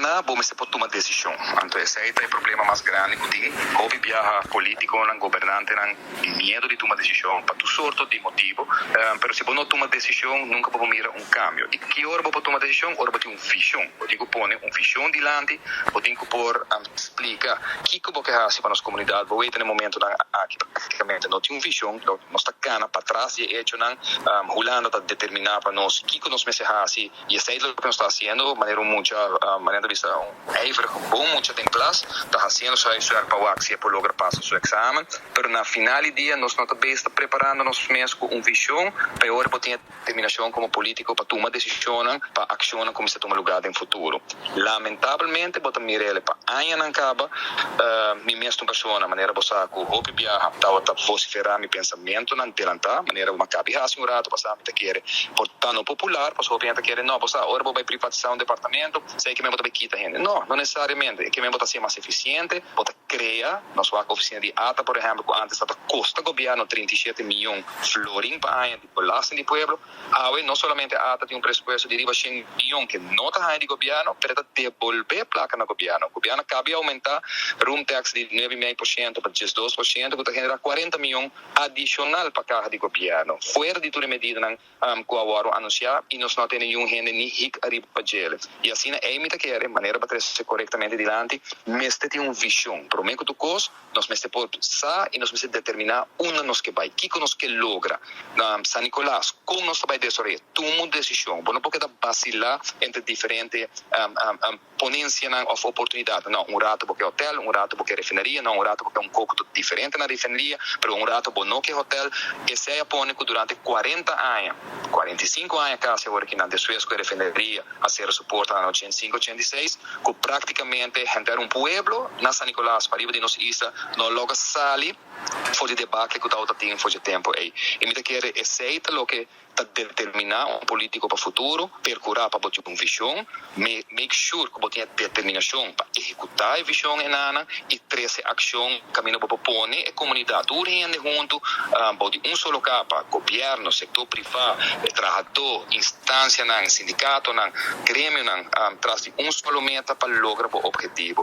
Goberná, bo mester por tuma desishon. Anto esei ta e problema mas grandi ku tin. Hopi biaha polítikonan, gobernantenan tin miedu di tuma desishon pa tur sorto di motibu. Pero si bo no tuma desishon, nunka bo por mira un kambio. I ki ora bo por tuma desishon? Ora bo tin un vishon. Bo tin ku pone un vishon dilanti, bo tin ku por splika kiko bo ke hasi pa nos komunidat. Bo weta na e momentunan aki praktikamente no tin un vishon, nos ta kana patras di e echonan. Hulanda ta determiná pa nos kiko nos mester hasi. I esei ta loke nos ta hasiendo, manera un mucha, manera ta bisa un ijverig bon mucha den klas ta hasiendo su huiswerk pa wak si e por logra pasa su eksamen. Pero na final di dia nos no ta bes ta preparando nos mes ku un vishon pa e ora bo tin e determinashon komo politiko pa tuma desishonnan pa akshonnan kuminsá tuma lugá den futuro. Lamentabelmente bo ta mira el pa añanan kaba. Mi mes ta un persona, manera bo sa, ku hopi biaha tabata vosiferá mi pensamentunan delantá, manera bo a kabi hasi un rato pasá, mi ta kere por ta no popular, pasobra hopi hende ta kere, no, bo sa, ora bo bai privatisá un departamento, esei ke men bo ta bai kita hende. No, no nesesariamente. E ke men bo ta hasié mas efisiente, bo ta krea, nos wak ofisina di ata, por ehèmpel, ku ántes tabata kosta gobièrnu 37 mion florin pa aña di belasting di pueblo. Awe no solamente ata tin un presupuesto di riba 100 mion ke no ta haña di gobièrnu, pero e ta debolbé plaka na gobièrnu. Gobièrnu a kaba di oumentá room tax di 9,5% pa 12%, ku ta generá 40 mion adishonal pa kaha di gobièrnu. Fuera di tur e medidanan ku a wòrdu anunsiá i nos no tene niun hende ni hik ariba pa djele. I asina ei mi ta kere, manera pa trese korektamente dilanti, mester tin un vishon. Promé ku tur kos, nos mester por sa i nos mester determiná unda nos ke bai, kiko nos ke logra. Na San Nicolas, kon nos ta bai desaroyá? Tuma un desishon. Bo no por keda vasilá entre diferente ponensianan òf oportunidat. No, un ratu bo ke hotel, un ratu bo ke refineria, no, un ratu bo ke un koko diferente na refineria, pero un ratu bo no ke hotel. Esei a pone ku durante 40 aña, 45 aña kasi awor ku nan despues ku e refineria a sera su porta na 85, 86, ku práktikamente henter un pueblo na San Nicolas, pariba di nos isla, no logra sali for di debakel ku tabata tin for di tempu ei. I mi ta kere esei ta loke ta determiná un polítiko pa futuro: perkurá pa bo tin un vishon, make sure ku bo tin determinashon pa ehekutá e vishon einan i trese akshon kaminda bo pone e komunidat, tur hende huntu, bou di un solo kapa, gobièrnu, sektor privá, trahadó, instansianan, sindikatonan, gremionan, tras di un solo meta pa logra bo ophetivo.